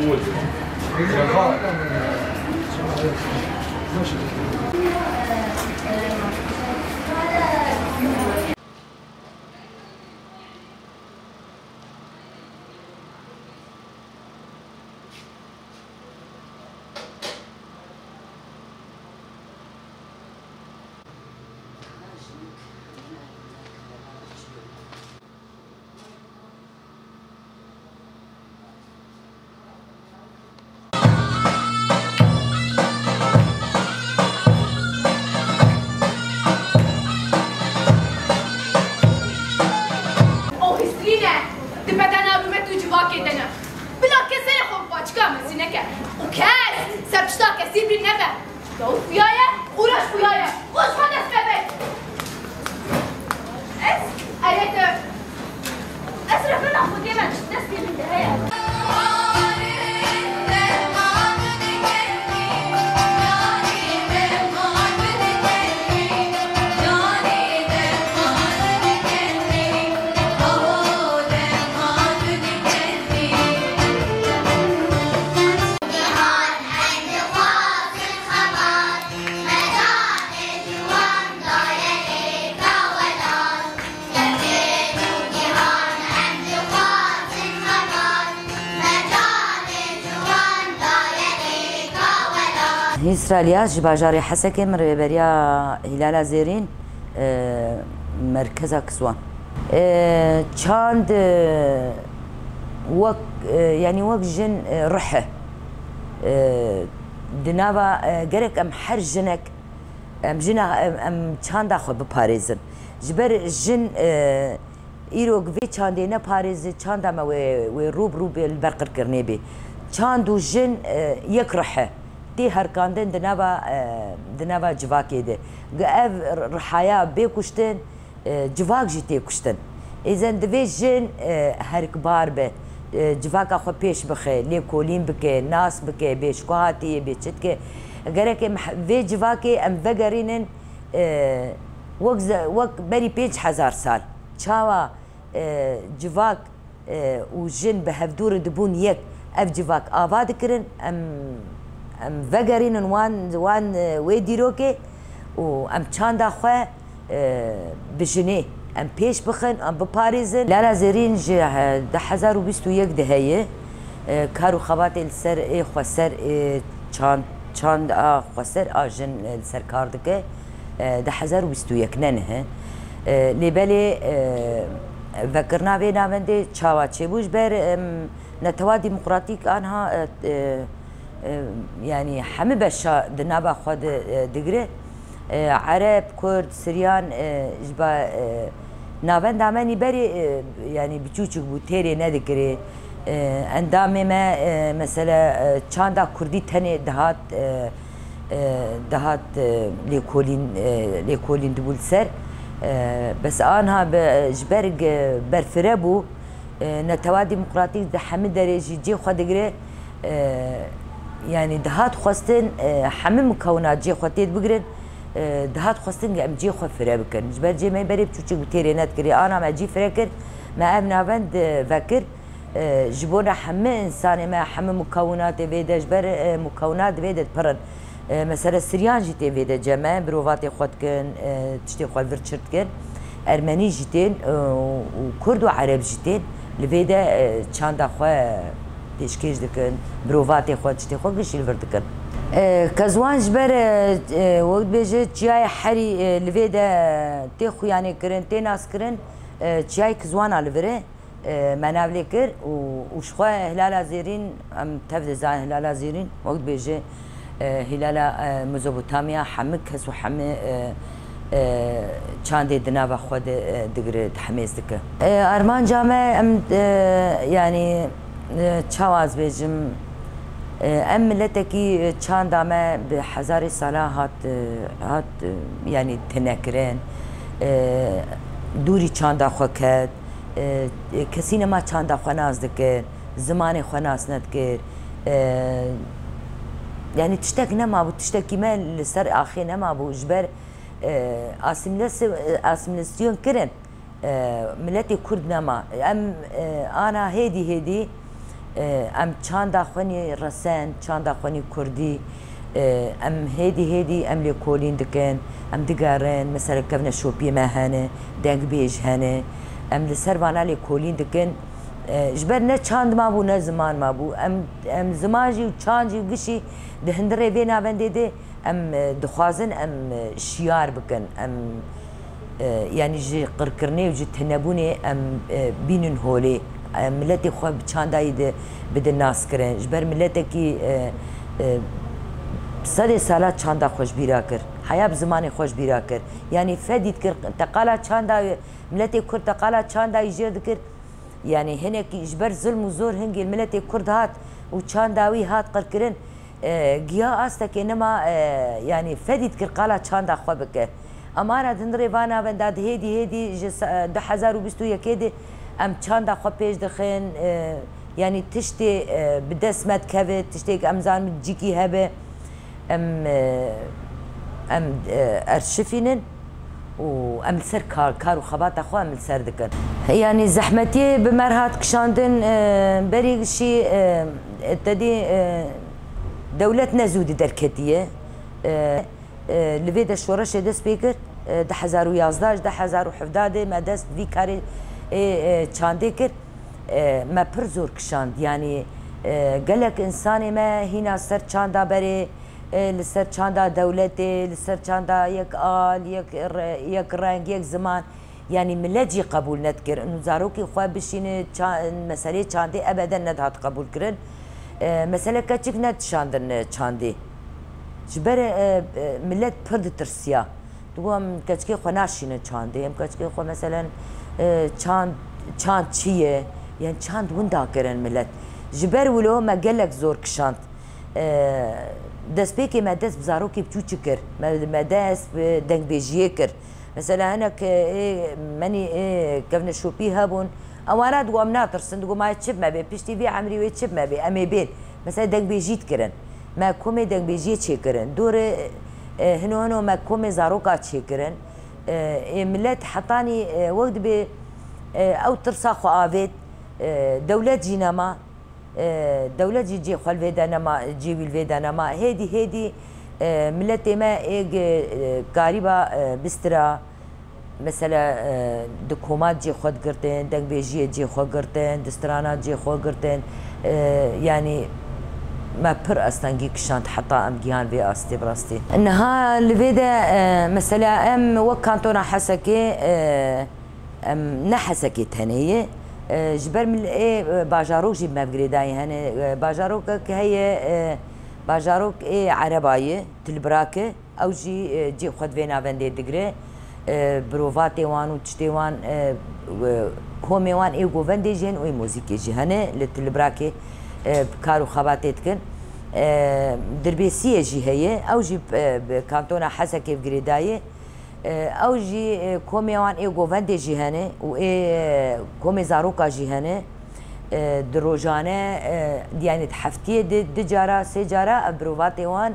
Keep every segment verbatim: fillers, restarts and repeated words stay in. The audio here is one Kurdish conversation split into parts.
Ew hîsrîn e, di bedena rûmet û civakê de ne. Bila kesê xwe bi paçika mesî neke û kes ser pişta kesî bîr nebe. Dawî xuya ye û reş xuya ye. Xwe ji xwe dest pê be. Ez, erê te, ez revena xwe tê me, destê min de heye. Hîsra Îlyas ji bajarê Hesekê, min rêveberiya Hîlala Zêrîn, e, merkeza Kiswan. E, çand, e, wek, e, yanî wek jin, e, rih e. E, di nava, e, gerek em her jinek, em jina, em, em çanda xwe biparêzin. Ji ber jin, e, îro vê çandê neparêze, çanda me wê, wê rû bi rû bê, li ber qirkirinê bê. Çand û jin, e, yek rih e. Tê herkandin di nava, e, di nava civakê de. Ev rihaya bê kuştin, e, civak jî tê kuştin. Êzen divê jin, e, herikbar be, e, civaka xwe pêş bixe, lêkolîn bike, nas bike, bê ji ku hatiye, bê çi dike. Gerek em h-, vê civakê em vegerînin, e, wek ze-, wek berî pênc hezar sal. Çawa, e, civak, e, û jin bi hevdû re dibûn yek, ev civak ava dikirin, em, em vegerînin wan, wan, e, wê dîrokê û em çanda xwe, e, bi jinê em pêş bixin, em biparêzin. Lala Zêrîn ji, e, du hezar û bîst û yek de heye, e, kar û xebatê li ser ê xweser, ê çand, çanda xweser a jin, e, li ser kar dike. E, du hezar û bîst û yek, ne nihe. E, lê belê, e, vekirina vê navendê çawa çêbû? Ji ber, em, Netewa Demokratîk anha, e, e, e, yanî hemî beşa di nava xwe de, e, digire. E, Ereb, Kurd, Siryan, e, ji ba, e, navenda me nî berê, e, yanî biçûçik bû, têrê nedikirê. E, endamê me, e, mesela, e, çanda Kurdî tenê dihat, e, e, dihat, e, lêkolîn, e, lêkolîn dibû li ser. E, bes anha be, ji ber ge-, berfire bû, e, Netewa Demokratîk di hemî derê jî cê xwe digire. E, yanî dihat xwestin, e, hemî mukewinat cê xwe tê dibigirin, e, dihat xwestin ge em cê xwe fire bikin. Ji ber cê me berê biçûçik bi têrê nedikirê. Ana me cî fire kir, me ev navend, e, vekir. E, ji bona hemî însanê me, hemî mukewinatê vê de, ji ber, e, mukewinat di vê de dipirin. E, mesela Siryan jî tê vê de cem e, mirovatê xwe dikin, e, tiştê xwe vir çir dikin. Ermenî jî tên, e, û Kurd û Ereb jî tên. Li vê de, e, çanda xwe pêşkêş dikin, mirovatê xwe, tiştê xwe gişî li vir dikin. E, Kezwan ji ber, e, e, wek dibêje çiyayê herî, e, li vê de tê xuyanê kirin, tê nas kirin, e, çiyayê Kizwana li vir e. E, me nav lê kir û, û ji xwe Hilala Zêrîn, em tev dizanin Hilala Zêrîn, wek dibêje, e, Hilala, e, Mezopotamya, hemî kes û hemî, e, e, çandê di nava xwe de, e, digire, dihemêz dike. E, armanca me, em, e, yanî, e, çawa ez bêjim, e, em miletekî, e, çanda me bi hezarê sala hat, e, hat, e, yanî tune kirin, e, dûrî çanda xwe ket. E, kesî nema çanda xwe nas dikir, zimanê xwe nas nedikir. E, yanî tiştek nema bû, tiştekî me li ser axê nema bû. Ji ber, e, asîmlesi-, e, asîmîlasyon kirin, e, miletê Kurd nema. Em, e, ana hêdî hêdî, E, em çanda xwe nî resen, çanda xwe nî kurdî, e, em hêdî hêdî em lêkolîn dikin, em digerin, mesela kevneşopiyê me hene, dengbêj hene, em li ser vana lêkolîn dikin. E, ji ber ne çand mabû, ne ziman mabû. Em, em ziman jî û çand jî û gişî di hundirê vê navendê de em, e, dixwazin em, e, şiyar bikin. Em, e, yanî ji qirkirinê û ji tunebûnê em, e, bînin holê. Em miletê xwe bi çandayî de bidin naskirin. Ji ber miletekî, e, e, sedê sala çanda xwe ji bîra kir. Heya bi zimanê xwe ji bîra kir. Yanî fedî dikir, te qala çanda, miletê Kurd te qala çandayî jêr dikir. Yanî hinekî ji ber zilm û zor hingê miletê Kurd hat û çanda wî hat qirkirin, e, giha astekê nema, e, yanî fedî dikir qala çanda xwe bike. Em ana di hundirê va navenda di hêdî hêdî ji se-, du hezar û bîst û yekê de em çanda xwe pêş dixin, e, yanî tiştê, e, bi dest me dikeve, tiştêk em zanin cîkî hebe. Em, e, em, e, erşifînin û em li ser kar, kar û xebata xwe em li ser dikin. Yanî zehmetiyê bi me re hat kişandin, e, berî şî, e, te dî, e, dewlet ne zû di derketiye. E, e, li vê de şoreşê dest pê kir, e, du hezar û yazdeh, ji du hezar û hevdeh de me dest vî karê, ê, e, çandê kir. E, me pir zor kişand. Yanî, e, gelek însanê me hîna ser çanda berê, e, li ser çanda dewletê, li ser çanda yek al, yek re-, yek reng, yek ziman. Yanî milet jî qebûl nedikir. Û zarokê xwe bişîne ça-, meseleyê çandê ebeden nedihat qebûl kirin. E, mesele keçik nedişandin, e, çandê. Ji ber, e, e, milet pir ditirsiya. Digo em keçikê xwe naşînin çandê, em keçikê xwe meselen, e, çand, çand çi ye? Yanî çand winda kirin milet. Ji ber wilo me gelek zor kişand. E, destpêkê me dest bi zarokê biçûçik kir. Me, me dest bi dengbêjiyê kir. Mesela hinek, e, ê, menî, ê, kevneşopî hebûn. Ewana digo em natirsin, digo ma çi bi me bê, piştî vî emrî wê çi bi me bê, em ê bên. Mesela dengbêjî dikirin. Me komê dengbêjiyê çêkirin. Dorê, e, hino hino me komê zaroka çêkirin. E, ê milet hetanî, e, wek dibê, e, ew tirsa xwe avêt, e, dewlet jî nema, e, dewlet jî cê xwe li vê de nema, cê wî li vê de nema. Hêdî hêdî, e, miletê me ê gi, e, karîba, e, bistira, Mesela, e, di koma cê xwe digirtin, dengbêjiyê cê xwe girtin, di strana cê xwe girtin. E, yanî me pir astengî kişand heta em gihan vê astê bi rastî. Niha li vê de, e, mesela em wek kantona Hesekê, e, em ne Hesekê tenê ye. E, ji ber mil-, ê, e, bajarok jî bi me bi girêdayî hene. E, bajarokek heye, e, bajarok ê Ereba ye, Tilbirak e. Ew jî, e, cê xwe di vê navendê digire. E, birovatê wan û tiştê wan, e, e, komê wan ê govendê jî hene û ê muzîkê jî hene. Li Tilibrakê, e, kar û xebatê dikin. E, Dirbêsiyê jî heye. Ew jî, e, bi kantona Hesekê bi girêdayî. E, ew jî, e, komê wan ê govendê jî hene û ê, e, komê zaroka jî hene. E, di rojane, e, yanî di heftiyê di, di cara, sê cara ev birovatê wan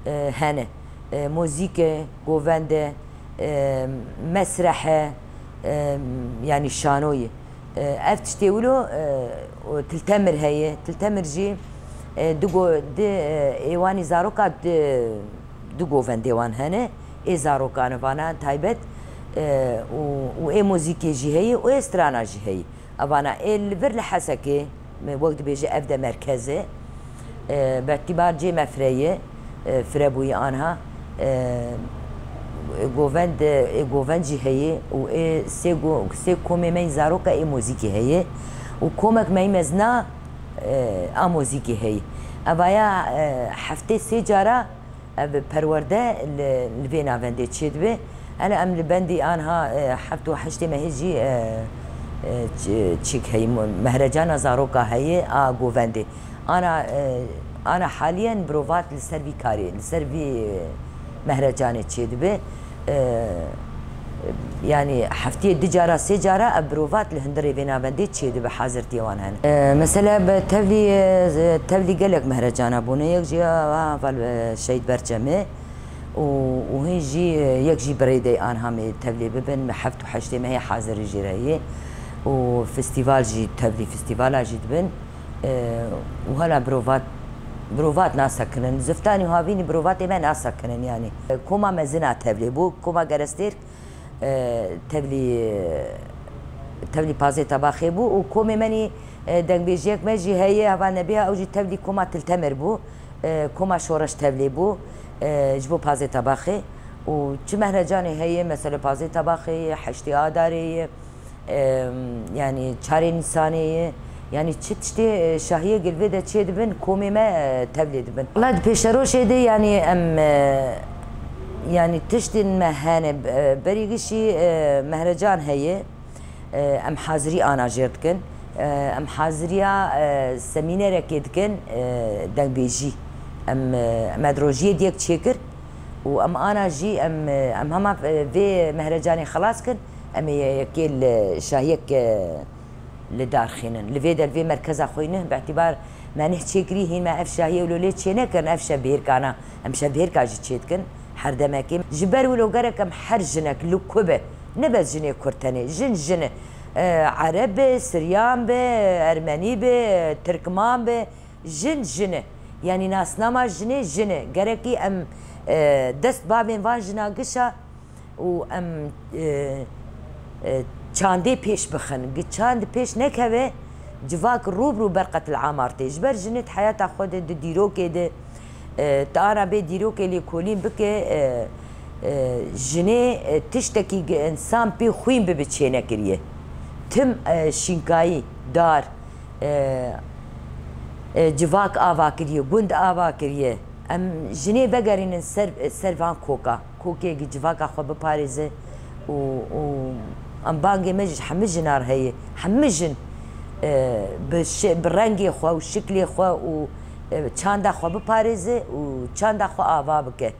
e, hene. E, muzîk e, govend e, e, mesreh e, e, yanî şanoyî. E, ev tiştê wilo, e, û Tiltemir heye. Tiltemir jî, e, du go-, di, e, êwanî zaroka di, du govendê wan hene. Ê zarokan vana taybet, e, û, û ê muzîkê jî heye û ê strana jî heye. Evana ê li vir li Hesekê, me wek dibêje ev de merkez e. E, bertîbar cê me fire ye, e, fire bûyî anha. E, govend, ê govend jî heye û ê sê go-, sê komê me yî zaroka ê muzîkê heye û komek me yî mezna, e, a muzîkê heye. Evaya, e, heftê sê cara Ev perwerde li, li vê navendê çêdibe. Hele em li bendî anha, e, heft û heştê mehê jî, e, e, ç-, çîk heye, mu-, mehrecana zaroka heye a govendê. Ana, e, ana haliyen birovat li ser vî karê, li ser vî, e, mehrecanê çêdibe. E, Yanî heftiyê du cara, sê cara ev birovat li hundirê vê navendê çêdibe, hazirtiyê wan hene. E, mesela bi tevlî, e, tevlî gelek mehrecana bûne, yek jî ya, ha, val, e, Şehîd Berçemê û, û hin jî, e, yek jî birêdey anha mê tevlê bibin, me heft û heştê mehê hazirî jê re yê û festîval jî, tevlî festîvala jî dibin. Û hala birovat, birovat nasekinin. Ziftanî û havînî birovatê me nasekinin yanî. Koma mezin a tevlê bû, koma Gerestêrk, e, tevlî, tevlî Pazê Tebaxê bû û komê menî, e, dengbêjiyek me jî heye, heval Nebiha, ew jî tevlî koma Tiltemir bû, e, koma Şoreş tevlê bû, e, ji bo Pazê Tebaxê. Û çi mehrecanê heye, mesela Pazê Tebaxê ye, heştê Adarê ye, e, yanî çarê Nîsanê ye, yanî çi tiştê, e, şahiyê gilvê de çê dibin, komê me, e, tevlê dibin. Wela di pêşerojê de yanî em, e, yanî tiştên me hene, e, berî gişî, e, mehrecan heye. E, em hazirî ana jêr dikin. E, em haziriya, e, semînerekê dikin, e, dengbêjî. Em, e, me di rojiyê diyek çêkir û em ana jî em, e, em hema, e, vê mehrecanê xelas kin, em ê yekê li şahiyek, e, li dar xînin. Li vê de li vê merkeza xwe yî nih, bi îtîbar me nih çêkirî, hîn me ev şahiyê wilo lê çê nekirin, ev şevbihêrkana, em şevbihêrka jî çê dikin her demekê. Ji ber wilo gerek em her jinek li ku be, ne bes jinê Kurd tenê, jin jin e. E, Ereb be, Siryan be, Ermenî be, Tirkman be, jin jin e. Yanî nasnama jinê jin e. Gerekî em, e, dest bavên van jina gişa û em, e, e, çandê pêş bixin. Gi çand pêş nekeve, civak rû bi rû ber qetilama tê. Ji ber jinê di heyata xwe de, di dîrokê de, e, tu ana bê dîrokê lêkolîn bike, e, e, jinê, e, tiştekî gi însan pê xwîn bibe çênekiriye. Tim, e, şînkayî, dar, e, e, civak ava kiriye, gund ava kiriye. Em jinê vegerînin ser, ser van koka. Kokê gi civaka xwe biparêze û, û em bangê me ji hemî jinar heye. Hemî jin, e, bi şe-, bi rengê xwe û şiklê xwe û, e, çanda xwe biparêze û çanda xwe ava bike.